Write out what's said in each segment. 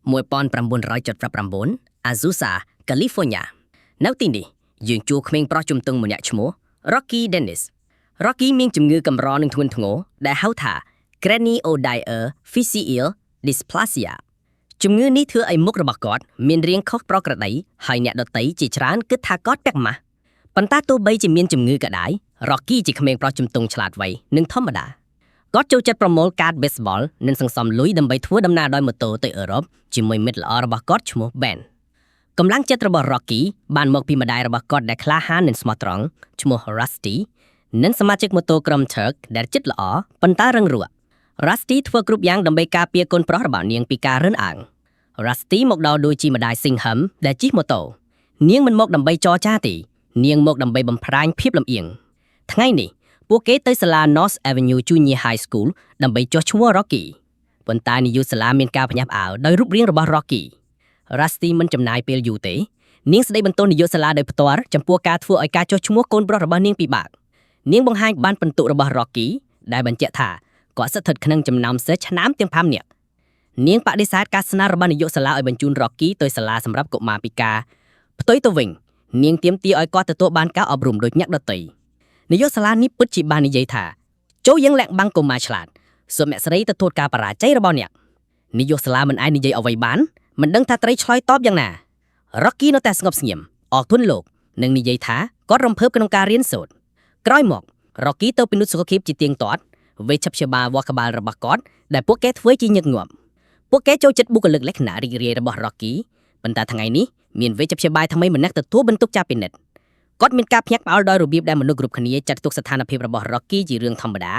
1979 Azusa, California នៅទីនេះយើងជួបក្មេងប្រុសជំទង់ម្នាក់ឈ្មោះ Rocky Dennis។ Rocky មានជំងឺកម្រនិងធ្ងន់ធ្ងរដែលហៅថា Craniodiaphyseal Dysplasia។ ជំងឺនេះធ្វើឲ្យមុខរបស់គាត់មានរាងខុសប្រក្រតីហើយអ្នកដទៃជាច្រើនគិតថាគាត់ពាក់ម៉ាស់ប៉ុន្តែទោះបីជាមានជំងឺក៏ដោយ Rocky ជាក្មេងប្រុសជំទង់ឆ្លាតវៃនិងធម្មតាគាត់ចូលចិត្តប្រមូលកាត baseball និងសន្សំលុយដើម្បីធ្វើដំណើរដោយម៉ូតូទៅអឺរ៉ុបជាមួយមិត្តល្អរបស់គាត់ឈ្មោះ Ben។ កម្លាំងចិត្តរបស់ Rocky បានមកពីម្ដាយរបស់គាត់ដែលក្លាហាននិងស្មោះត្រង់ឈ្មោះ Rusty និងសមាជិកម៉ូតូក្រុម Turk ដែលចិត្តល្អប៉ុន្តែរឹងរូស។ Rusty ធ្វើគ្រប់យ៉ាងដើម្បីការពារកូនប្រុសរបស់នាងពីការរើសអើង។ Rusty មកដល់ដូចជាម្ដាយសិង្ហឹមដែលជិះម៉ូតូនាងមិនមកដើម្បីចរចាទេនាងមកដើម្បីបំផ្លាញភាពលំអៀងថ្ងៃនេះពួកគេទៅសាលា North Avenue Junior High School ដើម្បីចុះឈ្មោះ Rocky ប៉ុន្តែនាយកសាលាមានការភ្ញាក់ផ្អើលដោយរូបរាងរបស់ Rocky។ Rusty មិនចំណាយពេលយូរទេនាងស្ដីបន្ទោសនាយកសាលាដោយផ្ទាល់ចំពោះការធ្វើឲ្យការចុះឈ្មោះកូនប្រុសរបស់នាងពិបាកនាងបង្ហាញបានពិន្ទុរបស់ Rocky ដែលបញ្ជាក់ថាគាត់ស្ថិតក្នុងចំណោមសិស្សឆ្នើមទាំង5នាក់នាងបដិសេធការស្នើរបស់នាយកសាលាឲ្យបញ្ជូន Rocky ទៅសាលាសម្រាប់កុមារពិការផ្ទុយទៅវិញនាងទាមទារឲ្យគាត់ទទួលបានការអប់រំដូចអ្នកដទៃនាយកសាលានេះពិតជាបាននិយាយថាចូលយើងលាក់បាំងកុមារឆ្លាតសូមអ្នកស្រីទទួលការបរាជ័យរបស់អ្នកនាយកសាលាមិនអាចនិយាយអ្វីបានមិនដឹងថាត្រូវឆ្លើយតបយ៉ាងណា Rocky នៅតែស្ងប់ស្ងៀមអរគុណលោកនិងនិយាយថាគាត់រំភើបក្នុងការរៀនសូត្រក្រោយមក Rocky ទៅពិនិត្យសុខភាពជាទៀងទាត់វេជ្ជព្យាបាលវត្តក្បាលរបស់គាត់ដែលពួកគេធ្វើជាញឹកញាប់ពួកគេចូលចិត្តបុគ្គលិកលក្ខណៈរីករាយរបស់ Rocky ប៉ុន្តែថ្ងៃនេះមានវេជ្ជព្យាបាលថ្មីម្នាក់ទទួលបន្ទុកចាប់ពិនិត្យគាត់មានការភ្ញាក់ផ្អើលដោយរបៀបដែលមនុស្សគ្រប់គ្នាចាត់ទុកស្ថានភាពរបស់ Rocky ជារឿងធម្មតា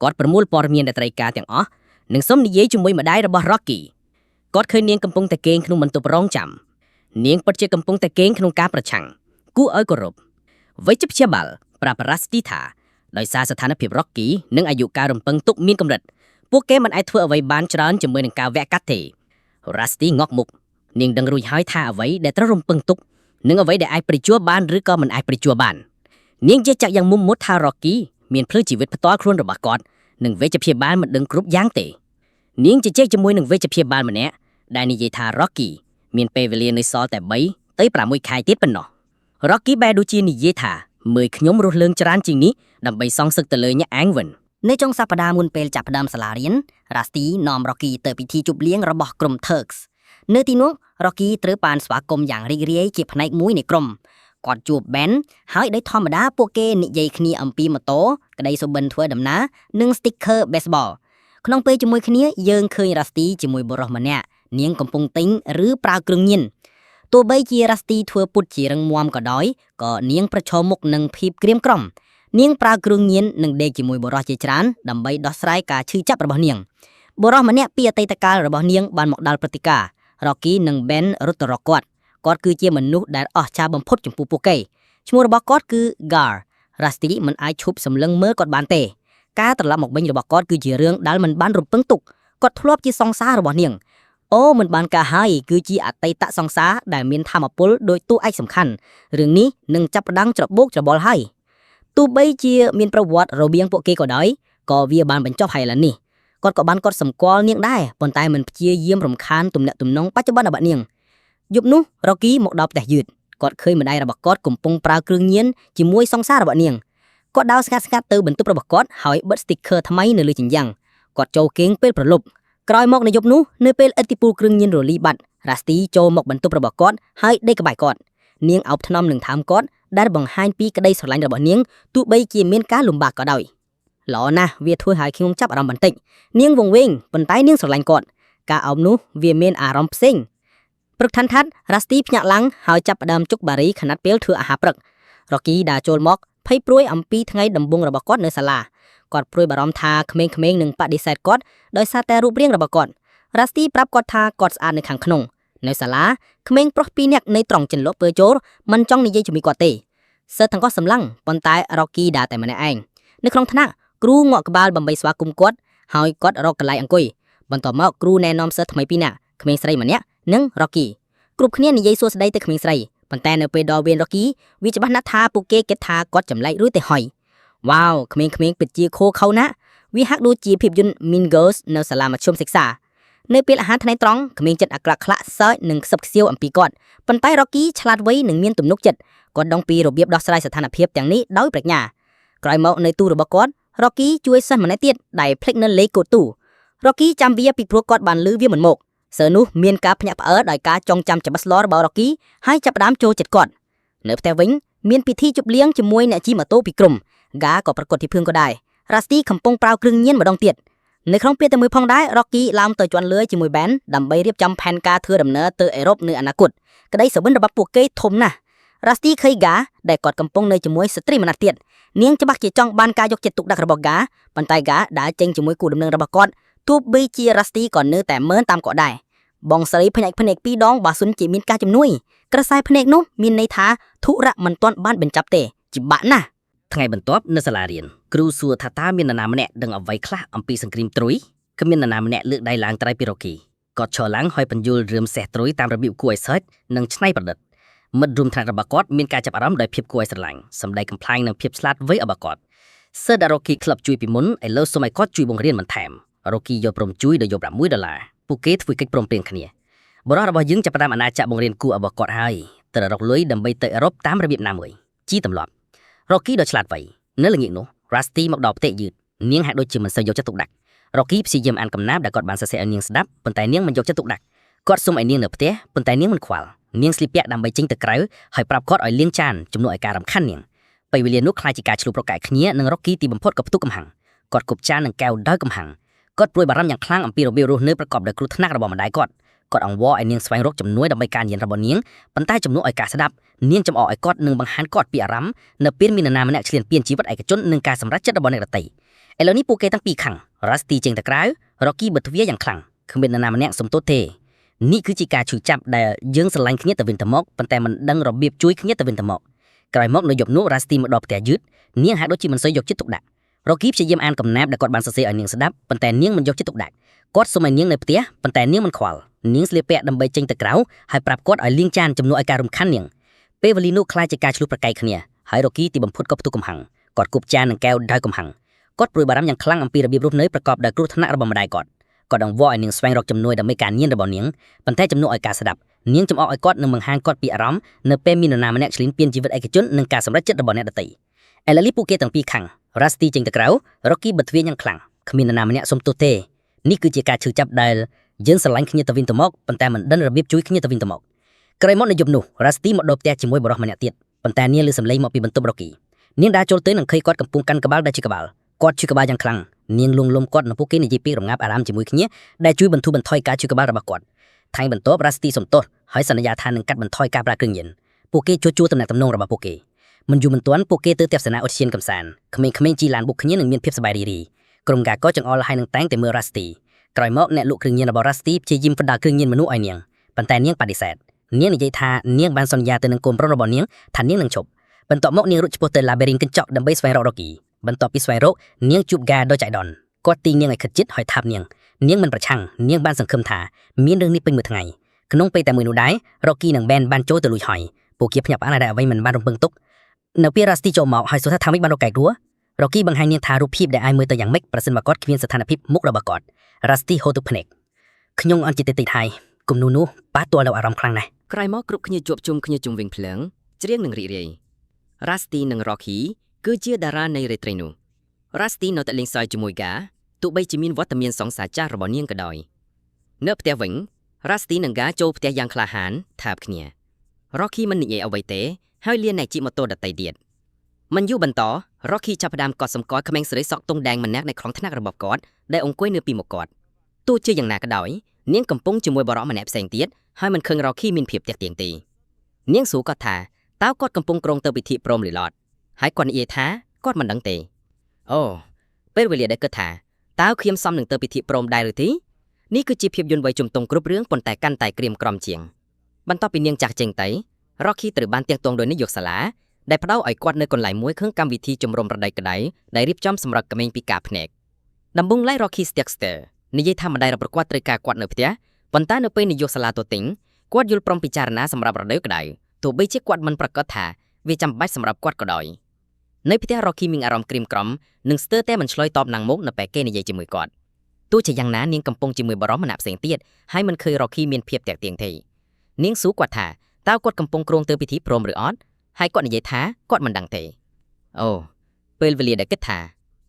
គាត់ប្រមូលព័ត៌មានដែលត្រូវការទាំងអស់និងសុំនិយាយជាមួយម្ដាយរបស់ Rocky។ គាត់ឃើញនាងកំពុងតែគេងក្នុងបន្ទប់រងចាំនាងពិតជាកំពុងតែគេងក្នុងការប្រឆាំងគួរឲ្យគោរពវេជ្ជព្យាបាលប្រាប់ Rusty ថាដោយសារស្ថានភាព Rocky និងអាយុការរំពឹងទុកមានកម្រិតពួកគេមិនអាចធ្វើអ្វីបានច្រើនជាមួយនឹងការវះកាត់ទេ Rusty ងក់មុខនាងដឹងរួចហើយថាអ្វីដែលត្រូវរំពឹងទុកនិងអ្វីដែលអាចប្រជួបានឬក៏មិនអាចប្រជួបាននាងជឿជាក់យ៉ាងមុំមុតថា Rocky មានផ្លូវជីវិតផ្ទាល់ខ្លួនរបស់គាត់និងវេជ្ជព្យាបាលមិនដឹងគ្រប់យ៉ាងទេនាងជជែកជាមួយនឹងវេជ្ជព្យាបាលម្នាក់ដែលនិយាយថា Rocky មានពេលវេលានៅសល់តែ3ទៅ6ខែទៀតប៉ុណ្ណោះ Rocky បែរដូចជានិយាយថាមើលខ្ញុំរស់លើងច្រើនជាងនេះដើម្បីសងសឹកទៅលើអ្នកឯងវិញ នៅចុងសប្តាហ៍មុនពេលចាប់ផ្ដើមសាលារៀន Rusty នាំ Rocky ទៅពិធីជប់លៀងរបស់ក្រុម Turks។ នៅទីនោះ Rocky ត្រូវបានស្វាគមន៍យ៉ាងរីករាយជាផ្នែកមួយនៃក្រុមគាត់ជួប Ben ហើយដោយធម្មតាពួកគេនិយាយគ្នាអំពីម៉ូតូក្តីសុបិនធ្វើដំណើរនិង sticker baseball។ ក្នុងពេលជាមួយគ្នាយើងឃើញ Rusty ជាមួយបុរសម្នាក់នាងកំពុងទិញឬប្រើគ្រឿងញៀនទោះបីជា Rusty ធ្វើពុតជារឹងមាំក៏ដោយក៏នាងប្រឈមមុខនឹងភាពក្រៀមក្រំនាងប្រើគ្រឿងញៀននិងដេកជាមួយបុរសជាច្រើនដើម្បីដោះស្រាយការឈឺចាប់របស់នាងបុរសម្នាក់ពីអតីតកាលរបស់នាងបានមកដល់ព្រឹត្តិការណ៍ Rocky និង Ben រត់ទៅរកគាត់គាត់គឺជាមនុស្សដែលអស្ចារ្យបំផុតចំពោះពួកគេឈ្មោះរបស់គាត់គឺ Gar។ Rusty មិនអាចឈប់សម្លឹងមើលគាត់បានទេការត្រឡប់មកវិញរបស់គាត់គឺជារឿងដែលមិនបានរំពឹងទុកគាត់ធ្លាប់ជាសង្សាររបស់នាងអូមិនបានការហើយគឺជាអតីតសង្សារដែលមានធម៌ពលដោយតួឯកសំខាន់រឿងនេះនឹងចាប់ផ្ដើមច្របូកច្របល់ហើយទោះបីជាមានប្រវត្តិរវាងពួកគេក៏ដោយក៏វាបានបញ្ចប់ហើយឥឡូវនេះគាត់ក៏បានកត់សម្គាល់នាងដែរប៉ុន្តែមិនព្យាយាមរំខានទំនាក់ទំនងបច្ចុប្បន្នរបស់នាងយប់នោះ Rocky មកដល់ផ្ទះយឺតគាត់ឃើញម្ដាយរបស់គាត់កំពុងប្រើគ្រឿងញៀនជាមួយសង្សាររបស់នាងគាត់ដើរស្ងាត់ស្ងាត់ទៅបន្ទប់របស់គាត់ហើយបិទ sticker ថ្មីនៅលើជញ្ជាំងគាត់ចូលគេងពេលព្រលប់ក្រោយមកនៅយប់នោះនៅពេលឥទ្ធិពលគ្រឿងញៀនរលីបាត់ Rusty ចូលមកបន្ទប់របស់គាត់ហើយដេកក្បែរគាត់នាងអោបថ្នមនឹងថើមគាត់ដែលបង្ហាញពីក្តីស្រឡាញ់របស់នាងទោះបីជាមានការលំបាកក៏ដោយល្អណាស់វាធ្វើឲ្យខ្ញុំចាប់អារម្មណ៍បន្តិចនាងវង្វេងប៉ុន្តែនាងស្រឡាញ់គាត់ការអោបនោះវាមានអារម្មណ៍ផ្សេងព្រឹកឋានថាត់ Rusty ភ្ញាក់ឡើងហើយចាប់ផ្ដើមជុកបារីខណៈពេលធ្វើអាហារព្រឹក Rocky ដើរចូលមកភ័យព្រួយអំពីថ្ងៃដំបូងរបស់គាត់នៅសាលាគាត់ព្រួយបារម្ភថាក្មេងៗនឹងបដិសេធគាត់ដោយសារតែរូបរាងរបស់គាត់ Rusty ប្រាប់គាត់ថាគាត់ស្អាតនៅខាងក្នុងនៅសាលាក្មេងប្រុសពីរនាក់នៅត្រង់ចិនលក់ពើចូលមិនចង់និយាយជាមួយគាត់ទេសិស្សទាំងគាត់សម្លឹងប៉ុន្តែ Rocky ដើរតែម្នាក់ឯងនៅក្នុងថ្នាក់គ្រូងក់ក្បាលបំបីស្វាគមន៍គាត់ហើយគាត់រកកន្លែងអង្គុយបន្ទាប់មកគ្រូណែនាំសិស្សថ្មីពីរនាក់ក្មេងស្រីម្នាក់និង Rocky គ្រប់គ្នានិយាយសួស្តីទៅក្មេងស្រីប៉ុន្តែនៅពេលដល់វេន Rocky វាច្បាស់ណាស់ថាពួកគេគិតថាគាត់ចម្លែករួចទៅហើយវ៉ាវក្មេងៗពិតជាខូខើណាស់វាហាក់ដូចជាភាពយន្ត Mean Girls នៅសាលាមធ្យមសិក្សា។ នៅពេលអាហារថ្ងៃត្រង់ក្មេងចិត្តអាក្រក់ខ្លះសើចនិងខ្សឹបខ្សៀវអំពីគាត់ប៉ុន្តែរ៉ូគីឆ្លាតវៃនិងមានទំនុកចិត្តគាត់ដឹងពីរបៀបដោះស្រាយស្ថានភាពទាំងនេះដោយប្រាជ្ញាក្រោយមកនៅទូរបស់គាត់រ៉ូគីជួយសិស្សម្នាក់ទៀតដែលភ្លេចនៅលេខកូដទូរ៉ូគីចាំវាពីព្រោះគាត់បានលឺវាមិនមកសើនោះមានការភ្ញាក់ផ្អើលដោយការចងចាំច្បាស់លាស់របស់រ៉ូគីហើយចាប់ផ្ដើមចូលចិត្តគាត់នៅផ្ទះវិញមានពិធីជប់លៀងជាមួយអ្នកជិះម៉ូតូពីក្រុមហ្គាក៏ប្រកួតទីភឿងក៏ដែររ៉ាស្ទីកំពុងប្រើគ្រឿងញៀនម្ដងទៀតនៅក្នុងពេលតែមួយផងដែររ៉ូគីឡើងទៅជាន់លើជាមួយបែនដើម្បីរៀបចំផែនការធ្វើដំណើរទៅអឺរ៉ុបនៅអនាគតក្តីសុបិនរបស់ពួកគេធំណាស់រ៉ាស្ទីឃើញហ្គាដែលគាត់កំពុងនៅជាមួយស្ត្រីម្នាក់ទៀតនាងច្បាស់ជាចង់បានការយកចិត្តទុកដាក់របស់ហ្គាប៉ុន្តែហ្គាដើរចេញជាមួយគូដំណឹងរបស់គាត់ទោះបីជារ៉ាស្ទីក៏នៅតែមើលតាមគាត់ដែរបងស្រីភ្ញាក់ភ្នែកពីរដងបើសុនជាមានការជំនួយក្រសែភ្នែកនោះមានន័យថាធុរៈមិនទាន់បានបញ្ចប់ទេច្បាក់ណាស់ ថ្ងៃបន្ទាប់នៅសាលារៀនគ្រូសួរថាតើមាននរណាម្នាក់ដឹងអ្វីខ្លះអំពីសង្គ្រាមត្រុយគ្មាននរណាម្នាក់លើកដៃឡើងត្រៃពីរ៉ូគីគាត់ឈរឡើងហើយបញ្យល់រឿងសេះត្រុយតាមរបៀបគួរឲ្យសើចនិងច្នៃប្រឌិតមិត្តរួមថ្នាក់របស់គាត់មានការចាប់អារម្មណ៍ដោយភាពគួរឲ្យស្រឡាញ់សម្ដែងកំប្លែងនិងភាពឆ្លាតវៃរបស់គាត់សើដារ៉ូគីក្លឹបជួយពីមុនឥឡូវសូមឲ្យគាត់ជួយបង្រៀនបន្ថែមរ៉ូគីយល់ព្រមជួយដោយយក6ដុល្លារពួកគេធ្វើកិច្ចព្រមព្រៀងគ្នាបុរសរបស់យើងចាប់ផ្ដើមអាណាចក្របង្រៀនគួររបស់គាត់ហើយត្រូវរកលុយដើម្បីទៅអឺរ៉ុបតាមរបៀបណាមួយជីទម្លាប់ រ៉ូគីដ៏ឆ្លាតវៃនៅល្ងាចនោះ Rusty មកដល់ផ្ទះយឺតនាងហាក់ដូចជាមិនសូវយកចិត្តទុកដាក់រ៉ូគីព្យាយាមអានកំណាព្យដែលគាត់បានសរសេរឲ្យនាងស្ដាប់ប៉ុន្តែនាងមិនយកចិត្តទុកដាក់គាត់សុំឲ្យនាងនៅផ្ទះប៉ុន្តែនាងមិនខ្វល់នាងស្លៀកពាក់ដើម្បីចេញទៅក្រៅហើយប្រាប់គាត់ឲ្យលាងចានជំនួសឲ្យការរំខាននាងពេលវេលានោះក្លាយជាការឆ្លុះប្រកែកគ្នានិងរ៉ូគីទីបំផុតក៏ផ្ទុះកំហឹងគាត់គប់ចាននិងកែវដោយកំហឹងគាត់ព្រួយបារម្ភយ៉ាងខ្លាំងអំពីរបៀបរស់នៅប្រកបដោយគ្រោះថ្នាក់របស់ម្ដាយគាត់គាត់អង្វរឲ្យនាងស្វែងរកជំនួយដើម្បីការញៀនរបស់នាងប៉ុន្តែជំនួសឲ្យការស្ដាប់នាងចំអកឲ្យគាត់និងបង្ហាញគាត់ពីអារម្មណ៍ នៅពេលមាននរណាម្នាក់ឈ្លានពានជីវិតឯកជននិងការសម្រេចចិត្តរបស់អ្នកដទៃឥឡូវនេះពួកគេទាំងពីរខឹង Rusty ចេញទៅក្រៅ Rocky បិទទ្វារយ៉ាងខ្លាំងគ្មាននរណាម្នាក់សុំទោសទេនេះគឺជាការឈឺចាប់ដែលយើងស្រឡាញ់គ្នាទៅវិញទៅមកប៉ុន្តែមិនដឹងរបៀបជួយគ្នាទៅវិញទៅមកក្រោយមកនៅយប់នោះ Rusty មកដល់ផ្ទះយឺតនាងហាក់ដូចជាមិនសូវយកចិត្តទុកដាក់ Rocky ព្យាយាមអានកំណាព្យដែលគាត់បានសរសេរឲ្យនាងស្ដាប់ប៉ុន្តែនាងមិនយកចិត្តទុកដាក់គាត់សុំឲ្យនាងនៅផ្ទះប៉ុន្តែនាងមិនខ្វល់នាងស្លៀកពាក់ដើម្បីចេញទៅក្រៅហើយប្រាប់គាត់ឲ្យលាងចានជំនួសឲ្យការរំខាននាងពេលវេលានោះក្លាយជាការឆ្លោះប្រកែកគ្នា ហើយរ៉ូគីទីបំផុតក៏ផ្ទុះកំហឹងគាត់គប់ចាននិងកែវដោយកំហឹងគាត់ព្រួយបារម្ភយ៉ាងខ្លាំងអំពីរបៀបរស់នៅប្រកបដោយគ្រោះថ្នាក់របស់ម្ដាយគាត់គាត់អង្វរឲ្យនាងស្វែងរកជំនួយដើម្បីការញៀនរបស់នាងប៉ុន្តែជំនួសឲ្យការស្ដាប់នាងចំអកឲ្យគាត់និងបង្ហាញគាត់ពីអារម្មណ៍នៅពេលមាននរណាម្នាក់ឈ្លានពានជីវិតឯកជននិងការសម្រេចចិត្តរបស់អ្នកដទៃឥឡូវនេះពួកគេទាំងពីរខឹង Rusty ចេញទៅក្រៅរ៉ូគីបិទទ្វារយ៉ាងខ្លាំងគ្មាននរណាម្នាក់សុំទោសទេនេះគឺជាការឈឺចាប់ដែលយើងស្រឡាញ់គ្នាទៅវិញទៅមកប៉ុន្តែមិនដឹងរបៀបជួយគ្នាទៅវិញទៅមកក្រោយមកនៅយប់នោះ Rusty មកដល់ផ្ទះជាមួយបុរសម្នាក់ទៀតប៉ុន្តែនាងឮសំឡេងមកពីបន្ទប់រ៉ូគីនាងដើរចូលទៅនិងឃើញគាត់កំពុងកាន់ក្បាលដែលជាក្បាលគាត់ឈឺក្បាលយ៉ាងខ្លាំងនាងលួងលោមគាត់និងពួកគេនិយាយពីរងាប់អារម្មណ៍ជាមួយគ្នាដែលជួយបន្ធូរបន្ថយការឈឺក្បាលរបស់គាត់ថ្ងៃបន្ទាប់ Rusty សុំទោសហើយសន្យាថានឹងកាត់បន្ថយការប្រើគ្រឿងញៀនពួកគេជួសជុលទំនាក់ទំនងរបស់ពួកគេមិនយូរមិនទាន់ពួកគេទៅទស្សនាឧទ្យានកំសាន្តក្មេងៗជិះឡានបុកគ្នានឹងមានភាពសប្បាយរីករាយក្រុមការក៏ចង្អុលហើយនឹងតែងតែមើល Rusty ក្រោយមកអ្នកលក់គ្រឿងញៀនរបស់ Rusty ព្យាយាមផ្ដល់គ្រឿងញៀនមនុស្សឲ្យនាងប៉ុន្តែនាងបដិសេធនាងនិយាយថានាងបានសន្យាទៅនឹងកូនប្រុសរបស់នាងថានាងនឹងឈប់បន្ទាប់មកនាងរត់ឆ្ពោះទៅឡាបេរីនកញ្ចក់ដើម្បីស្វែងរករ៉ូគីបន្ទាប់ពីស្វែងរកនាងជួបហ្គាដ៏ចៃដន្យគាត់ទីងនាងឲ្យខិតជិតហើយថាបនាងនាងមិនប្រឆាំងនាងបានសង្ឃឹមថាមានរឿងនេះពេញមួយថ្ងៃក្នុងពេលតែមួយនោះដែររ៉ូគីនិងបែនបានចូលទៅលួចហើយពួកគេភ្ញាក់ផ្អើលដែលអ្វីមិនបានរំពឹងទុកនៅពេលរ៉ាស្ទីចូលមកហើយសួរថាថាម៉េចបានរកកែគ្រួរ៉ូគីបង្ហាញនាងថារូបភាពដែលអាចមើលទៅយ៉ាងម៉េចប្រសិនបើគាត់គ្មានស្ថានភាពមុខរបស់គាត់រ៉ាស្ទីហូរទឹកភ្នែកខ្ញុំអន់ចិត្តតិចហើយគំនូនោះប៉ះទាល់ដល់អារម្មណ៍ខ្លាំងណាស់ ក្រោយមកគ្រប់គ្នាជួបជុំគ្នាជុំវិញភ្លើងច្រៀងនិងរីករាយ Rusty និង Rocky គឺជាតារានៃរាត្រីនោះ Rusty នៅតែលេងសើចជាមួយហ្គាទោះបីជាមានវត្តមានសង្សារចាស់របស់នាងក៏ដោយនៅផ្ទះវិញ Rusty និងហ្គាចូលផ្ទះយ៉ាងក្លាហានថាបគ្នា Rocky មិននិយាយអ្វីទេហើយលាអ្នកជិះម៉ូតូដទៃទៀតមិនយូរបន្ត Rocky ចាប់ផ្ដើមកត់សម្គាល់ក្មេងស្រីសក់ទង់ដែងម្នាក់នៅក្នុងថ្នាក់របស់គាត់ដែលអង្គុយនៅពីមុខគាត់ទោះជាយ៉ាងណាក៏ដោយនាងកំពុងជាមួយបុរសម្នាក់ផ្សេងទៀតហើយមិនឃើញ Rocky មានភាពទាក់ទាញទេនាងសួរគាត់ថាតើគាត់កំពុងគ្រោងទៅពិធី prom ឬអត់ហើយគាត់និយាយថាគាត់មិនដឹងទេអូពេលវេលាដែលគិតថាតើខ្ញុំសមនឹងទៅពិធី prom ដែរឬទេនេះគឺជាភាពយន្តវ័យជំទង់គ្រប់រឿងប៉ុន្តែកាន់តែក្រៀមក្រំជាងបន្ទាប់ពីនាងចាស់ចេញទៅ Rocky ត្រូវបានទាក់ទងដោយនាយកសាលាដែលផ្ដល់ឲ្យគាត់នៅកន្លែងមួយក្នុងកម្មវិធីជំរុំរដូវក្តៅដែលរៀបចំសម្រាប់ក្មេងពិការភ្នែកដំបូងឡើយ Rocky Stexter និយាយថាម្ដាយរបស់គាត់ត្រូវការគាត់នៅផ្ទះប៉ុន្តែនៅពេលនាយកសាលាទទិញគាត់យល់ព្រមពិចារណាសម្រាប់រដូវក្តៅទោះបីជាគាត់មិនប្រាកដថាវាចាំបាច់សម្រាប់គាត់ក៏ដោយនៅផ្ទះ Rocky មានអារម្មណ៍ក្រៀមក្រំនិងស្ទើរតែមិនឆ្លើយតបនឹងមុខនៅពេលគេនិយាយជាមួយគាត់ ទោះជាយ៉ាងណានាងកំពុងជាមួយបុរសម្នាក់ផ្សេងទៀតហើយមិនឃើញ Rocky មានភាពទាក់ទាញទេនាងសួរគាត់ថាតើគាត់កំពុងគ្រោងទៅពិធីព្រមឬអត់ហើយគាត់និយាយថាគាត់មិនដឹងទេអូពេលវេលាដែលគិតថា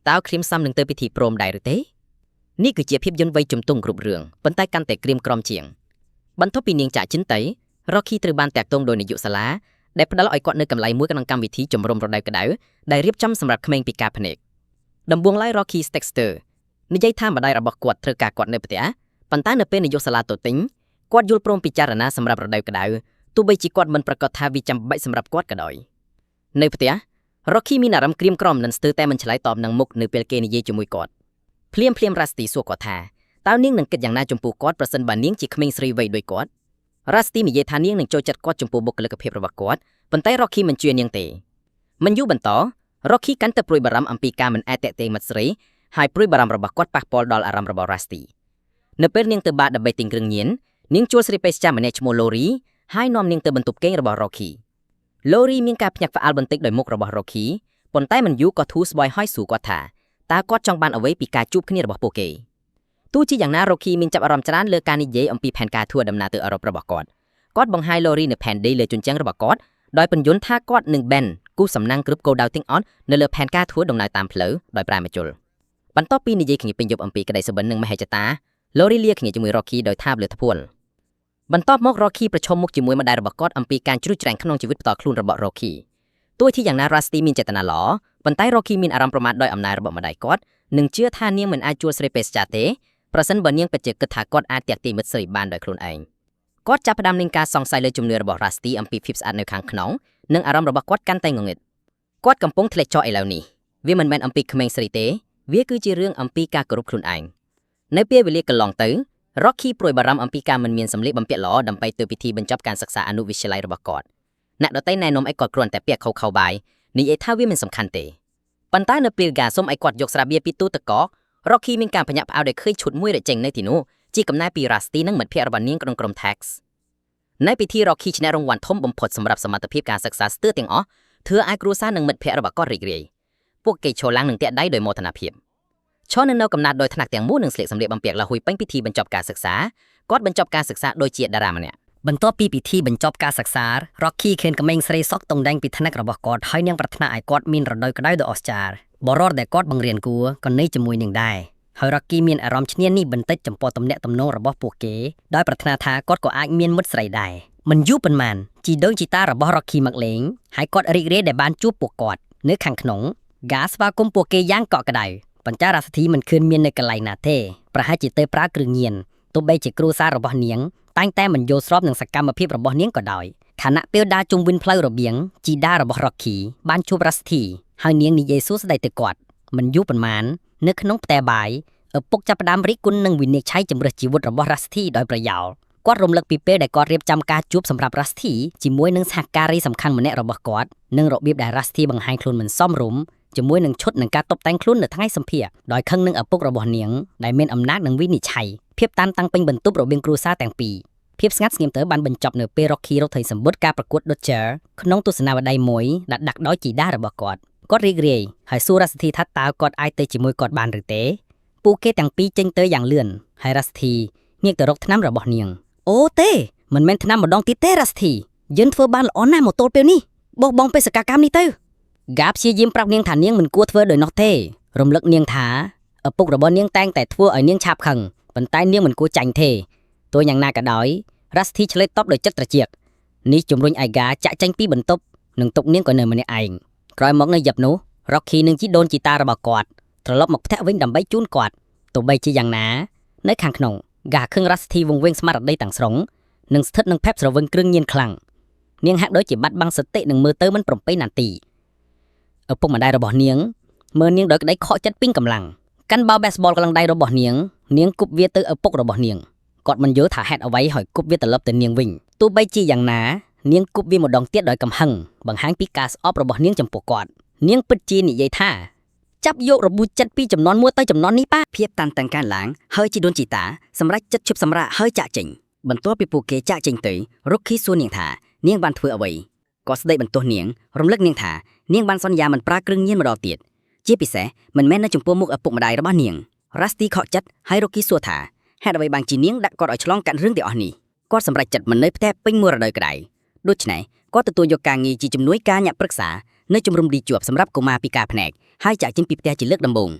តើក្រៀមសំនឹងទៅពិធីព្រមដែរឬទេនេះគឺជាភាពយន្តវ័យជំទង់គ្រប់រឿងប៉ុន្តែកាន់តែក្រៀមក្រំជាងបន្ទាប់ពីនាងចាក់ចិនទៅ Rocky ត្រូវបានតាក់ទងដោយនាយកសាលាដែលផ្ដល់ឲ្យគាត់នៅកន្លែងមួយក្នុងកម្មវិធីជំរុំរដូវក្តៅដែលរៀបចំសម្រាប់ក្មេងពិការភ្នែកដំបូងឡើយ Rocky Stexter និយាយថាម្ដាយរបស់គាត់ត្រូវការគាត់នៅផ្ទះប៉ុន្តែនៅពេលនាយកសាលាទៅទិញគាត់យល់ព្រមពិចារណាសម្រាប់រដូវក្តៅទោះបីជាគាត់មិនប្រាកដថាវាចាំបាច់សម្រាប់គាត់ក៏ដោយនៅផ្ទះ Rocky មានអារម្មណ៍ក្រៀមក្រំនិងស្ទើរតែមិនឆ្លើយតបនឹងមុខនៅពេលគេនិយាយជាមួយគាត់ភ្លាមភ្លាម Rusty សួរគាត់ថាតើនាងនឹងគិតយ៉ាងណាចំពោះគាត់ប្រសិនបើនាងជាក្មេងស្រីវ័យដូចគាត់ Rusty និយាយថានាងនឹងចូលចិត្តគាត់ចំពោះបុគ្គលិកភាពរបស់គាត់ប៉ុន្តែ Rocky មិនជឿនាងទេមិនយូរបន្ត Rocky កាន់តែព្រួយបារម្ភអំពីការមិនអាចទាក់ទងមិត្តស្រីហើយព្រួយបារម្ភរបស់គាត់ប៉ះពាល់ដល់អារម្មណ៍របស់ Rusty នៅពេលនាងទៅបារដើម្បីទិញគ្រឿងញៀននាងជួលស្រីពេស្យាម្នាក់ឈ្មោះ Lori ហើយនាំនាងទៅបន្ទប់គេងរបស់ Rocky Lori មានការភ្ញាក់ផ្អើលបន្តិចដោយមុខរបស់ Rocky ប៉ុន្តែមិនយូរក៏ធូរស្បើយហើយសួរគាត់ថាតើគាត់ចង់បានអ្វីពីការជួបគ្នារបស់ពួកគេទោះជាយ៉ាងណា Rocky មានចាប់អារម្មណ៍ច្រើនលើការនិយាយអំពីផែនការធ្វើដំណើរទៅអឺរ៉ុបរបស់គាត់គាត់បង្ហាញ Lori នៅផែនដីលើជញ្ជាំងរបស់គាត់ដោយពន្យល់ថាគាត់និង Ben គូសសំណាងគ្រប់គោលដៅទាំងអស់នៅលើផែនការធ្វើដំណើរតាមផ្លូវដោយប្រើម្ជុលបន្ទាប់ពីនិយាយគ្នាពេញយប់អំពីក្តីសុបិននិងមហិច្ឆតា Lori លាគ្នាជាមួយ Rocky ដោយថាបលើធ្ពួលបន្ទាប់មក Rocky ប្រឈមមុខជាមួយម្ដាយរបស់គាត់អំពីការជ្រុះជ្រែងក្នុងជីវិតផ្ទាល់ខ្លួនរបស់ Rocky ទោះជាយ៉ាងណា Rusty មានចេតនាល្អប៉ុន្តែ Rocky មានអារម្មណ៍ប្រមាថដោយអំណាចរបស់ម្ដាយគាត់និងជឿថានាងមិនអាចជួលស្រីពេស្យាទេប្រសិនបើនាងពិតជាគិតថាគាត់អាចទាក់ទាញមិត្តស្រីបានដោយខ្លួនឯងគាត់ចាប់ផ្ដើមមានការសង្ស័យលើជំនឿរបស់ Rusty អំពីភាពស្អាតនៅខាងក្នុងនិងអារម្មណ៍របស់គាត់កាន់តែងងឹតគាត់កំពុងធ្លាក់ចុះឥឡូវនេះវាមិនមែនអំពីក្មេងស្រីទេវាគឺជារឿងអំពីការគោរពខ្លួនឯងនៅពេលវេលាកន្លងទៅ Rocky ព្រួយបារម្ភអំពីការមិនមានសម្លៀកបំពាក់ល្អដើម្បីទៅពិធីបញ្ចប់ការសិក្សាអនុវិទ្យាល័យរបស់គាត់អ្នកដទៃណែនាំឲ្យគាត់គ្រាន់តែពាក់ខោខៅបាយនិយាយថាវាមិនសំខាន់ទេប៉ុន្តែនៅពេលហ្គាសុំឲ្យគាត់យកស្រាបៀរពីទូទឹកកក Rocky មានការភ្ញាក់ផ្អើលដែលឃើញឈុតមួយរចេញនៅទីនោះជាកំណែពី Rusty និងមិត្តភ័ក្តិរបស់នាងក្នុងក្រុម Thugs នៅពិធី Rocky ឈ្នះរង្វាន់ធំបំផុតសម្រាប់សមត្ថភាពការសិក្សាស្ទើរទាំងអស់ធ្វើឲ្យគ្រួសារនិងមិត្តភ័ក្តិរបស់គាត់រីករាយពួកគេឈរឡើងនិងតាក់ដៃដោយមោទនភាពឈរនៅនៅកំណាត់ដោយថ្នាក់ទាំងមូលនឹងស្លៀកសម្លៀកបំពាក់លហុយពេញពិធីបញ្ចប់ការសិក្សាគាត់បញ្ចប់ការសិក្សាដូចជាតារាម្នាក់ បន្ទាប់ពីពិធីបញ្ចប់ការសិក្សា Rocky ឃើញក្មេងស្រីសក់តុងដែងពីថ្នាក់របស់គាត់ហើយនាងប្រាថ្នាឲ្យគាត់មានរដូវក្តៅដ៏អស្ចារ្យបរិរដែលគាត់បង្រៀនគួរក៏នៅជាមួយនាងដែរហើយ Rocky មានអារម្មណ៍ឈ្នានីសបន្តិចចំពោះទំនាក់ទំនងរបស់ពួកគេដោយប្រាថ្នាថាគាត់ក៏អាចមានមិត្តស្រីដែរមិនយូរប៉ុន្មានជីដូនជីតារបស់ Rocky មកលេងហើយគាត់រីករាយដែលបានជួបពួកគាត់នៅខាងក្នុងហ្គាស្វាគមន៍ពួកគេយ៉ាងកក់ក្ដៅប៉ុន្តែរ៉ាស្ធីមិនឃើញមាននៅកន្លែងណាទេប្រហែលជាទៅប្រើគ្រឿងញៀនទោះបីជាគ្រួសាររបស់នាង តែងតែមិនយល់ស្របនឹងសកម្មភាពរបស់នាងក៏ដោយខណៈពេលដើរជុំវិញផ្លូវរបៀងជីដារបស់ Rocky បានជួប Rusty ហើយនាងនិយាយសួស្តីទៅគាត់មិនយូរប៉ុន្មាននៅក្នុងផ្ទះបាយឪពុកចាប់ផ្ដើមរិះគន់និងវិនិច្ឆ័យជម្រើសជីវិតរបស់ Rusty ដោយប្រយោលគាត់រំលឹកពីពេលដែលគាត់រៀបចំការជួបសម្រាប់ Rusty ជាមួយនឹងសហការីសំខាន់ម្នាក់របស់គាត់និងរបៀបដែល Rusty បង្ហាញខ្លួនមិនសមរម្យជាមួយនឹងឈុតនិងការតុបតែងខ្លួននៅថ្ងៃសម្ភារដោយខឹងនឹងឪពុករបស់នាងដែលមានអំណាចនិងវិនិច្ឆ័យភាពតានតឹងពេញបន្ទប់រវាងគ្រួសារទាំងពីរភាពស្ងាត់ស្ងៀមទៅបានបញ្ចប់នៅពេល Rocky រកឃើញសម្បត្តិការប្រកួត Dodger ក្នុងទស្សនាវដ្តីមួយដែលដាក់ដោយជីដារបស់គាត់គាត់រីករាយហើយសួររ៉ាស្ធីថាតើគាត់អាចទៅជាមួយគាត់បានឬទេពួកគេទាំងពីរចេញទៅយ៉ាងលឿនហើយរ៉ាស្ធីងាកទៅរកថ្នាំរបស់នាងអូទេមិនមែនថ្នាំម្ដងទៀតទេរ៉ាស្ធីយើងធ្វើបានល្អណាស់មកទល់ពេលនេះបោះបង់បេសកកម្មនេះទៅហ្គាព្យាយាមប្រាប់នាងថានាងមិនគួរធ្វើដោយនោះទេរំលឹកនាងថាឪពុករបស់នាងតែងតែធ្វើឲ្យនាងឆាប់ខឹងប៉ុន្តែនាងមិនគួរចាញ់ទេទោះយ៉ាងណាក៏ដោយរ៉ាស្ធីឆ្លើយតបដោយចិត្តត្រជាក់នេះជំរុញឲ្យហ្គាចាក់ចេញពីបន្ទប់និងទុកនាងក៏នៅម្នាក់ឯងក្រោយមកនៅយប់នោះ Rocky និងជីដូនជីតារបស់គាត់ត្រឡប់មកផ្ទះវិញដើម្បីជូនគាត់ទោះបីជាយ៉ាងណានៅខាងក្នុងហ្គាខឹងរ៉ាស្ធីវង្វេងស្មារតីទាំងស្រុងនិងស្ថិតនឹងផេបស្រវឹងគ្រឿងញៀនខ្លាំងនាងហាក់ដូចជាបាត់បង់សតិនិងមើលទៅមិនប្រពៃណាទីឪពុកម្ដាយរបស់នាងមើលនាងដោយក្តីខកចិត្តពេញកម្លាំងកាន់បាល់បេសបលកន្លងដៃរបស់នាងនាងគប់វាទៅឪពុករបស់នាងគាត់មិនយល់ថាហេតុអ្វីហើយគប់វាត្រឡប់ទៅនាងវិញទោះបីជាយ៉ាងណានាងគប់វាម្ដងទៀតដោយកំហឹងបង្ហាញពីការស្អប់របស់នាងចំពោះគាត់នាងពិតជានិយាយថាចាប់យករបួសចិត្តពីចំនួនមួយទៅចំនួននេះប៉ា ភាពតានតឹងកើនឡើងហើយជីដូនជីតាសម្រេចចិត្តឈប់សម្រាកហើយចាក់ចេញបន្ទាប់ពីពួកគេចាក់ចេញទៅ Rocky សួរនាងថានាងបានធ្វើអ្វីគាត់ស្ដីបន្ទោសនាងរំលឹកនាងថានាងបានសន្យាមិនប្រើគ្រឿងញៀនម្ដងទៀតជាពិសេសមិនមែននៅចំពោះមុខឪពុកម្ដាយរបស់នាង រ៉ាស្ទីខកចិត្តហើយរ៉ូគីសួរថាហេតុអ្វីបានជានាងដាក់គាត់ឲ្យឆ្លងកាត់រឿងទាំងអស់នេះគាត់សម្រេចចិត្តមិននៅផ្ទះពេញមួយរដូវក្តៅដូច្នេះគាត់ទទួលយកការងារជាជំនួយការអ្នកប្រឹក្សានៅជំរំឌីជាប់សម្រាប់កុមារពិការភ្នែកហើយចាក់ចេញពីផ្ទះជាលើកដំបូង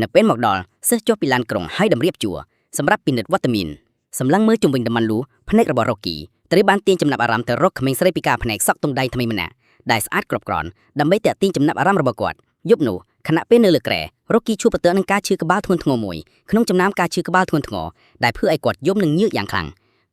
នៅពេលមកដល់សិស្សចុះពីឡានក្រុងហើយតម្រៀបជួរសម្រាប់ពិនិត្យវត្តមានសម្លឹងមើលជុំវិញតំបន់លូភ្នែករបស់រ៉ូគីត្រូវបានទាញចំណាប់អារម្មណ៍ទៅរកក្មេងស្រីពិការភ្នែកសក់ទុំដៃថ្មីម្នាក់ដែលស្អាតគ្រប់គ្រាន់ដើម្បីទាក់ទាញចំណាប់អារម្មណ៍របស់គាត់យប់នោះខណៈពេលនៅលើគ្រែរ៉ូគីជួបប្រទះនឹងការឈឺក្បាលធ្ងន់ធ្ងរមួយក្នុងចំណោមការឈឺក្បាលធ្ងន់ធ្ងរដែលធ្វើឲ្យគាត់យំនឹងញើកយ៉ាងខ្លាំង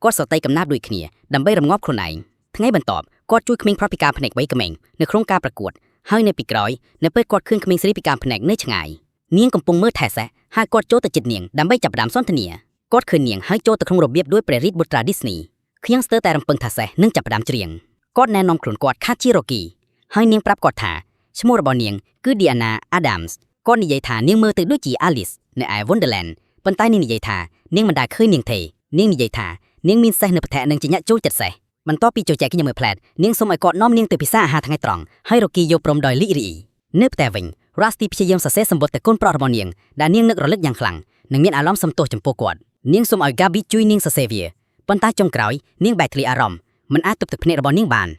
គាត់សរតៃកំណាព្យដូចគ្នាដើម្បីរំងាប់ខ្លួនឯងថ្ងៃបន្ទាប់គាត់ជួយក្មេងប្រុសពិការភ្នែកវ័យក្មេងនៅក្នុងការប្រកួតហើយនៅពីក្រោយនៅពេលគាត់ឃើញក្មេងស្រីពិការភ្នែកនៅឆ្ងាយនាងកំពុងមើលថែសេះហើយគាត់ចូលទៅជិតនាងដើម្បីចាប់ផ្ដើមសន្ទនាគាត់ឃើញនាងហើយចូលទៅក្នុងរបៀបដោយព្រះរាជបុត្រាឌីស្នីខ្ញុំស្ទើរតែរំពឹងថាសេះនឹងចាប់ផ្ដើមច្រៀងគាត់ណែនាំខ្លួនគាត់ថាជារ៉ូគីហើយនាងប្រាប់គាត់ថាឈ្មោះរបស់នាងគឺ Diana Adams គាត់និយាយថានាងមើលទៅដូចជា Alice នៅឯ Wonderland ប៉ុន្តែនាងនិយាយថានាងមិនដែលឃើញនាងទេនាងនិយាយថានាងមានសេះនៅប្រភេទនិងជាអ្នកចូលចិត្តសេះបន្ទាប់ពីចូលចែកគ្នាមួយផ្លែតនាងសូមឲ្យគាត់នាំនាងទៅពិសាអាហារថ្ងៃត្រង់ហើយរ៉ូគីយកព្រមដោយលីករាយនៅផ្ទះវិញ Rusty ព្យាយាមសរសេរសម្បត្តិទៅកូនប្រុសរបស់នាងដែលនាងនឹករលឹកយ៉ាងខ្លាំងនិងមានអារម្មណ៍សំទោសចំពោះគាត់នាងសូមឲ្យ Gabi ជួយនាងសរសេរវាប៉ុន្តែចុងក្រោយនាងបែកធ្លាយអារម្មណ៍មិនអាចទប់ទឹកភ្នែករបស់នាងបាន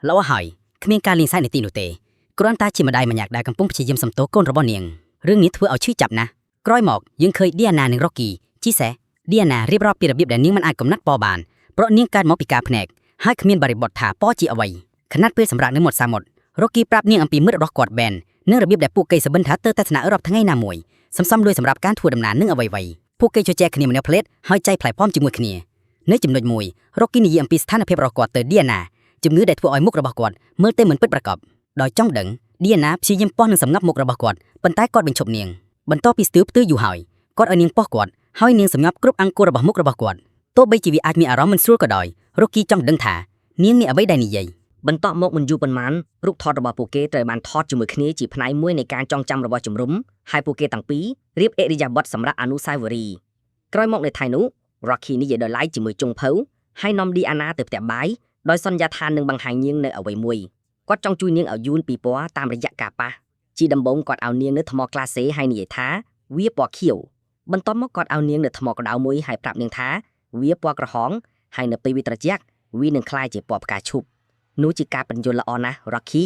ល្អហើយគ្មានការលេងសើចនៅទីនោះទេគ្រាន់តែជាម្ដាយម្នាក់ដែលកំពុងព្យាយាមសំទោសកូនរបស់នាងរឿងនេះធ្វើឲ្យឈឺចាប់ណាស់ក្រោយមកយើងឃើញ Diana និង Rocky ជីសេ Diana រៀបរាប់ពីរបៀបដែលនាងមិនអាចកំណត់ពណ៌បានព្រោះនាងកើតមកពីការភ្នែកហើយគ្មានបរិបទថាពណ៌ជាអ្វីខណៈពេលសម្រាប់នៅមាត់សមុទ្រ Rocky ប្រាប់នាងអំពីមិត្តរបស់គាត់ Ben និងរបៀបដែលពួកគេសបិនថាទៅទស្សនាអឺរ៉ុបថ្ងៃណាមួយសំសំលួយសម្រាប់ការធ្វើដំណើរនឹងអ្វីៗពួកគេជជែកគ្នាម្នាក់ផ្លេតហើយចែកផ្លែផំជាមួយគ្នានៅចំណុចមួយ Rocky និយាយអំពីស្ថានភាពរបស់គាត់ទៅ Diana ជំងឺដែលធ្វើឲ្យមុខរបស់គាត់មើលទៅមិនពិតប្រាកដដោយចង់ដឹង Diana ព្យាយាមប៉ោះនឹងសំងប់មុខរបស់គាត់ប៉ុន្តែគាត់បញ្ឈប់នាងបន្ទាប់ពីស្ទើរផ្ទើយូរហើយគាត់ឲ្យនាងប៉ោះគាត់ហើយនាងសំងប់គ្រប់អង្គរបស់មុខរបស់គាត់ទោះបីជាវាអាចមានអារម្មណ៍មិនស្រួលក៏ដោយ Rocky ចង់ដឹងថានាងមានអ្វីដែលនិយាយ បន្ទាប់មកមិនយូរប៉ុន្មានរូបថតរបស់ពួកគេត្រូវបានថតជាមួយគ្នាជាផ្នែកមួយនៃការចងចាំរបស់ជំរំហើយពួកគេទាំងពីររៀបឥរិយាបថសម្រាប់អនុស្សាវរីយ៍ក្រោយមកនៅថ្ងៃនោះ Rocky និយាយដោយឡែកជាមួយជុងភៅហើយនាំ Diana ទៅផ្ទះបាយដោយសន្យាថានឹងបង្ហាញនាងនៅអ្វីមួយគាត់ចង់ជួយនាងឲ្យយូនពីពណ៌តាមរយៈការប៉ះជាដំបូងគាត់ឲ្យនាងនៅថ្មក្លាសេហើយនិយាយថាវាពណ៌ខៀវបន្ទាប់មកគាត់ឲ្យនាងនៅថ្មក្តៅមួយហើយប្រាប់នាងថាវាពណ៌ក្រហមហើយនៅពេលវាត្រជាក់វានឹងក្លាយជាពណ៌ផ្កាឈូកនោះជាការបញ្យល់ល្អណាស់ Rocky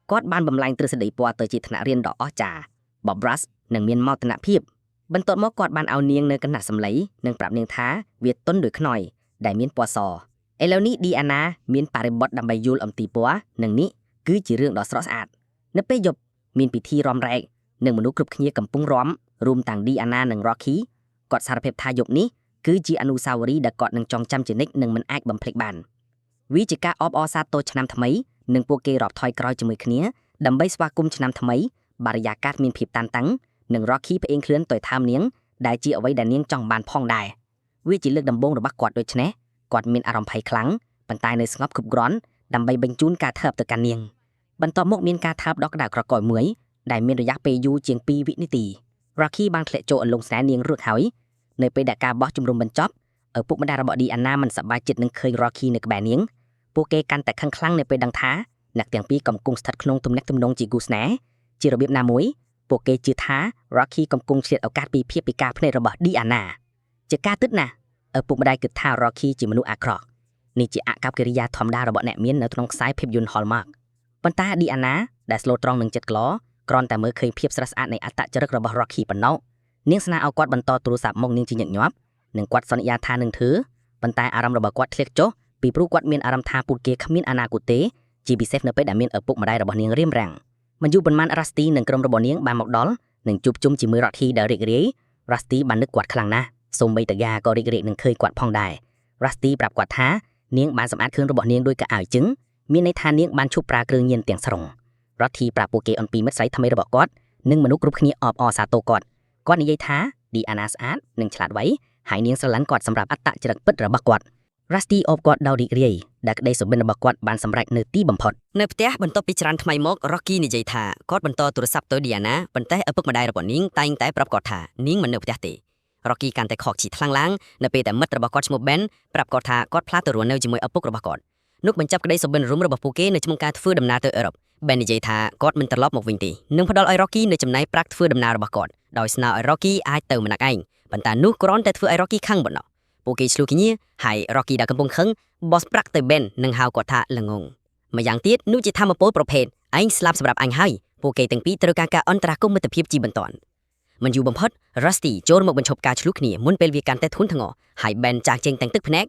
គាត់បានបំលែងទ្រឹស្ដីពណ៌ទៅជាថ្នាក់រៀនដ៏អស្ចារ្យ Bob Ross នឹងមានមោទនភាពបន្ទាប់មកគាត់បានឲ្យនាងនៅកណ្ដាស់សម្លីនិងប្រាប់នាងថាវាទន់ដូចខ្នើយដែលមានពណ៌សឥឡូវនេះ Diana មានបរិបទដើម្បីយល់អំពីពណ៌និងនេះគឺជារឿងដ៏ស្រស់ស្អាតនៅពេលយប់មានពិធីរាំរែកនិងមនុស្សគ្រប់គ្នាកំពុងរាំរួមទាំង Diana និង Rocky គាត់សារភាពថាយប់នេះគឺជាអនុស្សាវរីយ៍ដែលគាត់នឹងចងចាំជានិច្ចនិងមិនអាចបំភ្លេចបានវាជាការអបអរសាទរឆ្នាំថ្មីនិងពួកគេរាប់ថយក្រោយជាមួយគ្នាដើម្បីស្វាគមន៍ឆ្នាំថ្មីបរិយាកាសមានភាពតានតឹងនិង Rocky ផ្អេងឃ្លឿនទៅថើមនាងដែលជាអ្វីដែលនាងចង់បានផងដែរវាជាលើកដំបូងរបស់គាត់ដូច្នេះគាត់មានអារម្មណ៍ភ័យខ្លាំងប៉ុន្តែនៅស្ងប់គ្រប់គ្រាន់ដើម្បីបញ្ជូនការថើបទៅកាន់នាងបន្ទាប់មកមានការថើបដ៏ក្តៅក្រកមួយដែលមានរយៈពេលយូរជាង2វិនាទី Rocky បានធ្លាក់ចូលអលងស្នេហ៍នាងរួចហើយនៅពេលដែលការបោះជំរំបញ្ចប់ឪពុកម្ដាយរបស់ Diana មិនសប្បាយចិត្តនឹងឃើញ Rocky នៅក្បែរនាងពួកគេកាន់តែខឹងខ្លាំងនៅពេលដឹងថាអ្នកទាំងពីរកំពុងស្ថិតក្នុងទំនាក់ទំនងជាគូស្នេហ៍ជារបៀបណាមួយពួកគេជឿថា Rocky កំពុងឆ្លៀតឱកាសពីភាពពិការភ្នែករបស់ Diana ជាការពិតណាស់ឪពុកម្ដាយគិតថា Rocky ជាមនុស្សអាក្រក់នេះជាអកប្បកិរិយាធម្មតារបស់អ្នកមាននៅក្នុងខ្សែភាពយន្ត Hallmark ប៉ុន្តែ Diana ដែលស្លូតត្រង់នឹងចិត្តក្លោគ្រាន់តែមើលឃើញភាពស្រស់ស្អាតនៃអត្តចរិតរបស់ Rocky ប៉ុណ្ណោះនាងស្នើឲ្យគាត់បន្តទូរស័ព្ទមកនាងជាញឹកញាប់និងគាត់សន្យាថានឹងធ្វើប៉ុន្តែអារម្មណ៍របស់គាត់ធ្លាក់ចុះពីព្រោះគាត់មានអារម្មណ៍ថាពួកគេគ្មានអនាគតទេជាពិសេសនៅពេលដែលមានឪពុកម្ដាយរបស់នាងរៀមរាំងមិនយូរប៉ុន្មាន Rusty និងក្រុមរបស់នាងបានមកដល់និងជួបជុំជាមួយ Rocky ដែលរីករាយ Rusty បាននឹកគាត់ខ្លាំងណាស់សូម្បីតែយ៉ាក៏រីករាយនឹងឃើញគាត់ផងដែរ Rusty ប្រាប់គាត់ថានាងបានសម្អាតគ្រឿងរបស់នាងដោយកៅអៅជឹងមានន័យថានាងបានឈប់ប្រើគ្រឿងញៀនទាំងស្រុង Rocky ប្រាប់ពួកគេអំពីមិត្តស្រីថ្មីរបស់គាត់និងមនុស្សគ្រប់គ្នាអបអរសាទរគាត់គាត់និយាយថា Diana ស្អាតនិងឆ្លាតវៃហើយនាងស្រឡាញ់គាត់សម្រាប់អត្តចរិតពិតរបស់គាត់ Rusty អបគាត់ដោយរីករាយដែលក្តីសុបិនរបស់គាត់បានសម្រេចនៅទីបំផុត នៅផ្ទះបន្ទាប់ពីច្រើនថ្ងៃមក Rocky និយាយថាគាត់បន្តទូរស័ព្ទទៅ Diana ប៉ុន្តែឪពុកម្ដាយរបស់នាងតែងតែប្រាប់គាត់ថានាងមិននៅផ្ទះទេ Rocky កាន់តែខកជីខ្លាំងឡើងនៅពេលដែលមិត្តរបស់គាត់ឈ្មោះ Ben ប្រាប់គាត់ថាគាត់ផ្លាស់ទៅរស់នៅជាមួយឪពុករបស់គាត់នោះបញ្ចប់ក្តីសុបិនរួមរបស់ពួកគេនៅក្នុងការធ្វើដំណើរទៅអឺរ៉ុប។ Ben និយាយថាគាត់មិនត្រឡប់មកវិញទេនិងផ្ដល់ឲ្យ Rocky នៅចំណែកប្រាក់ធ្វើដំណើររបស់គាត់ដោយស្នើឲ្យ Rocky អាចទៅម្នាក់ឯងប៉ុន្តែនោះគ្រាន់តែធ្វើឲ្យ Rocky ខឹងប៉ុណ្ណោះពួកគេឈ្លោះគ្នាហើយ Rocky ដែលកំពុងខឹងបោះប្រាក់ទៅ Ben និងហៅគាត់ថាល្ងងម្យ៉ាងទៀតនោះជាធម្មពលប្រភេទឯងស្លាប់សម្រាប់អញហើយពួកគេទាំងពីរត្រូវការការអន្តរាគមន៍មិត្តភាពជាបន្ទាន់មិនយូរបំផុត Rusty ចូលមកបញ្ឈប់ការឈ្លោះគ្នាមុនពេលវាកាន់តែធ្ងន់ធ្ងរហើយ Ben ចាកចេញទាំងទឹកភ្នែក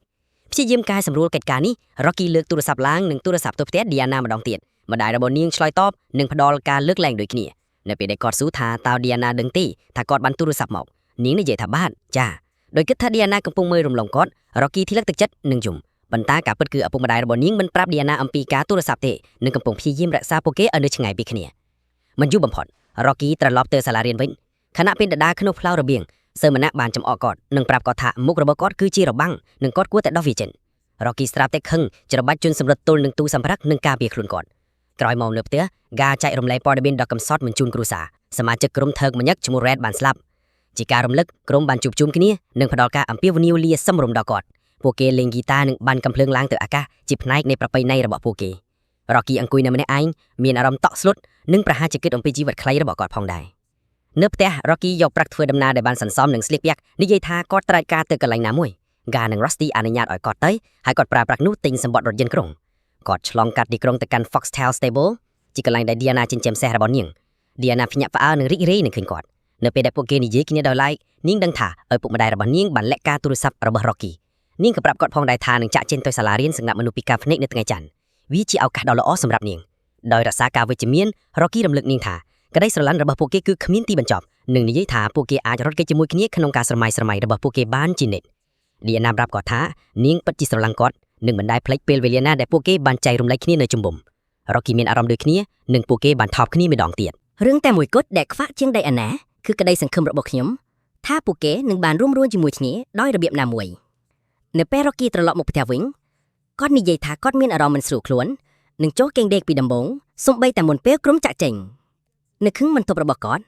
ព្យាយាមកែសម្រួលកិច្ចការនេះ Rocky លើកទូរស័ព្ទឡើងនិងទូរស័ព្ទទៅផ្ទះ Diana ម្ដងទៀតម្ដាយរបស់នាងឆ្លើយតបនិងផ្ដល់ការលើកលែងដូចគ្នានៅពេលដែលគាត់សួរថាតើ Diana ដឹងទេថាគាត់បានទូរស័ព្ទមកនាងនិយាយថាបាទចាដោយគិតថា Diana កំពុងមើលរំលងគាត់ Rocky ធ្លាក់ទឹកចិត្តនិងយំប៉ុន្តែការពិតគឺឪពុកម្ដាយរបស់នាងមិនប្រាប់ Diana អំពីការទូរស័ព្ទទេនិងកំពុងព្យាយាមរក្សាពួកគេឲ្យនៅឆ្ងាយពីគ្នាមិនយូរបំផុត Rocky ត្រឡប់ទៅសាលារៀនវិញខណៈពេលដដើរក្នុងផ្លូវរបៀងសើមណៈបានចំអកគាត់និងប្រាប់គាត់ថាមុខរបស់គាត់គឺជារបាំងនិងគាត់គួរតែដោះវាចេញ Rocky ស្រាប់តែខឹងច្របាច់ជនសម្រិតទល់នឹងទូសម្ភារៈនិងការពារខ្លួនគាត់ក្រោយមកនៅផ្ទះហ្គាចែករំលែកព័ត៌មានដ៏កំសត់បញ្ជូនគ្រួសារសមាជិកក្រុម Turk ម្នាក់ឈ្មោះ Red បានស្លាប់ជាការរំលឹកក្រុមបានជួបជុំគ្នានិងផ្ដល់ការអំពាវនាវលាសមរម្យដល់គាត់ពួកគេលេងហ្គីតានិងបាញ់កាំភ្លើងឡើងទៅអាកាសជាផ្នែកនៃប្រពៃណីរបស់ពួកគេ Rocky អង្គុយនៅម្នាក់ឯងមានអារម្មណ៍តក់ស្លុតនិងប្រហែលជាគិតអំពីជីវិតខ្លីរបស់គាត់ផងដែរនៅផ្ទះ Rocky យកប្រាក់ធ្វើដំណើរដែលបានសន្សំនិងស្លៀកពាក់និយាយថាគាត់ត្រូវការទៅកន្លែងណាមួយហ្គានិង Rusty អនុញ្ញាតឲ្យគាត់ទៅហើយគាត់ប្រើប្រាក់នោះទិញសម្បត្តិរថយន្តក្រុងគាត់ឆ្លងកាត់ទីក្រុងទៅកាន់ Foxtail Stable ជាកន្លែងដែល Diana ចិញ្ចឹមសេះរបស់នាង Diana ភ្ញាក់ផ្អើលនិងរីករាយនឹងឃើញគាត់នៅពេលដែលពួកគេនិយាយគ្នាដោយឡែកនាងដឹងថាឪពុកម្ដាយរបស់នាងបានលាក់ការទូរស័ព្ទរបស់ Rocky នាងក៏ប្រាប់គាត់ផងដែរថានឹងចាក់ចេញទៅសាលារៀនសម្រាប់មនុស្សពិការភ្នែកនៅថ្ងៃច័ន្ទវាជាឱកាសដ៏ល្អសម្រាប់នាងដោយរក្សាការវិជ្ជមាន Rocky រំលឹកនាងថាក្តីស្រឡាញ់របស់ពួកគេគឺគ្មានទីបញ្ចប់និងនិយាយថាពួកគេអាចរត់គេចជាមួយគ្នាក្នុងការស្រមៃស្រមៃរបស់ពួកគេបានជានិច្ច Diana ប្រាប់គាត់ថានាងពិតជាស្រឡាញ់គាត់និងមិនដែលភ្លេចពេលវេលាណាដែលពួកគេបានចែករំលែកគ្នានៅជំមុំ Rocky មានអារម្មណ៍ដូចគ្នានិងពួកគេបានថប់គ្នាម្ដងទៀត រឿងតែមួយគត់ដែលខ្វាក់ជាង Diana គឺក្តីសង្ឃឹមរបស់ខ្ញុំថាពួកគេនឹងបានរួមរស់ជាមួយគ្នាដោយរបៀបណាមួយនៅពេល Rocky ត្រឡប់មកផ្ទះវិញគាត់និយាយថាគាត់មានអារម្មណ៍មិនស្រួលខ្លួននិងចូលគេងដេកពីដំបូងសូម្បីតែមុនពេលក្រុមចាក់ចេញនៅក្នុងបន្ទប់របស់គាត់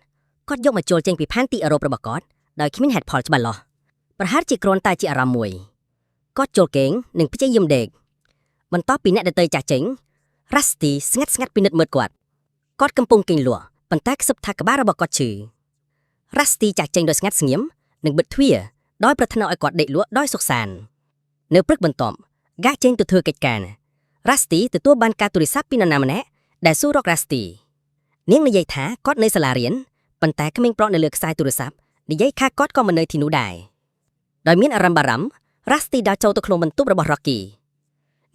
គាត់យកមកចូលចេញពីផែនទីអឺរ៉ុបរបស់គាត់ដោយគ្មានហេតុផលច្បាស់លាស់ប្រហែលជាគ្រាន់តែជាអារម្មណ៍មួយគាត់ចូលគេងនិងព្យាយាមដេកបន្ទាប់ពីអ្នកដទៃចាក់ចេញ Rusty ស្ងាត់ស្ងាត់ពិនិត្យមើលគាត់គាត់កំពុងគេងលក់ប៉ុន្តែខ្សឹបថាក្បាលរបស់គាត់ឈឺ Rusty ចាក់ចេញដោយស្ងាត់ស្ងៀមនិងបិទទ្វារដោយប្រាថ្នាឲ្យគាត់ដេកលក់ដោយសុខសាន្តនៅព្រឹកបន្ទាប់ហ្គាចេញទៅធ្វើកិច្ចការ Rusty ទទួលបានការទូរស័ព្ទពីនរណាម្នាក់ដែលសួររក Rusty នាងនិយាយថាគាត់នៅសាលារៀនប៉ុន្តែក្មេងប្រុសនៅលើខ្សែទូរស័ព្ទនិយាយថាគាត់ក៏មិននៅទីនោះដែរដោយមានអារម្មណ៍បារម្ភ Rusty ដើរចូលទៅក្នុងបន្ទប់របស់ Rocky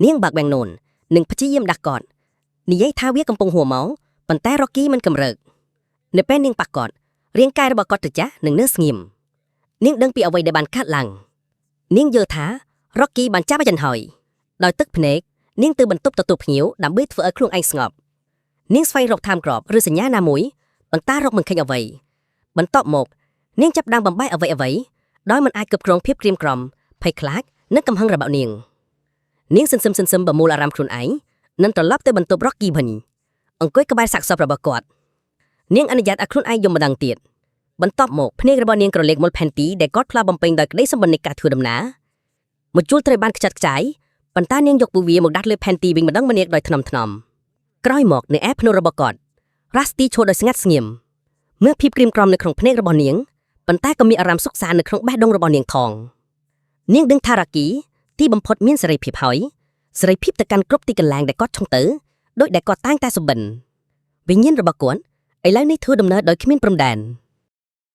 នាងបើកវាំងនននិងព្យាយាមដាស់គាត់និយាយថាវាកំពុងហួសមកប៉ុន្តែ Rocky មិនកម្រើកនៅពេលនាងប៉ះគាត់រាងកាយរបស់គាត់ត្រជាក់និងនៅស្ងៀមនាងដឹងពីអ្វីដែលបានកើតឡើងនាងយល់ថា Rocky បានចាប់ឲ្យចិនហើយដោយទឹកភ្នែកនាងទៅបន្ទប់ទទួលភ្ញៀវដើម្បីធ្វើឲ្យខ្លួនឯងស្ងប់នាងស្វែងរកថើមក្របឬសញ្ញាណាមួយប៉ុន្តែរកមិនឃើញអ្វីបន្ទាប់មកនាងចាប់ផ្ដើមបំបែកអ្វីអ្វីដោយមិនអាចគ្រប់គ្រងភាពក្រៀមក្រំភ័យខ្លាចនិងកំហឹងរបស់នាងនាងសន្សឹមសន្សឹមប្រមូលអារម្មណ៍ខ្លួនឯងនិងត្រឡប់ទៅបន្ទប់ Rocky វិញអង្គុយក្បែរសាកសពរបស់គាត់នាងអនុញ្ញាតឲ្យខ្លួនឯងយំម្ដងទៀតបន្ទាប់មកភ្នែករបស់នាងក្រឡេកមកផែនទីដែលគាត់ផ្លាស់បំពេញដោយក្តីសម្បត្តិនៃការធ្វើដំណើរមួយជួលត្រូវបានខ្ចាត់ខ្ចាយប៉ុន្តែនាងយកពួកវាមកដាក់លើផែនទីវិញម្ដងម្នាក់ដោយថ្នមថ្នមក្រោយមកនៅឯភ្នូរបស់គាត់ Rusty ឈរដោយស្ងាត់ស្ងៀមមើលភាពក្រៀមក្រំនៅក្នុងភ្នែករបស់នាងប៉ុន្តែក៏មានអារម្មណ៍សុខសាន្តនៅក្នុងបេះដូងរបស់នាងថងនាងដឹងថា Rocky ទីបំផុតមានសេរីភាពហើយសេរីភាពទៅកាន់គ្រប់ទីកន្លែងដែលគាត់ចង់ទៅដោយដែលគាត់តែងតែសុបិនវិញ្ញាណរបស់គាត់ឥឡូវនេះធ្វើដំណើរដោយគ្មានព្រំដែន។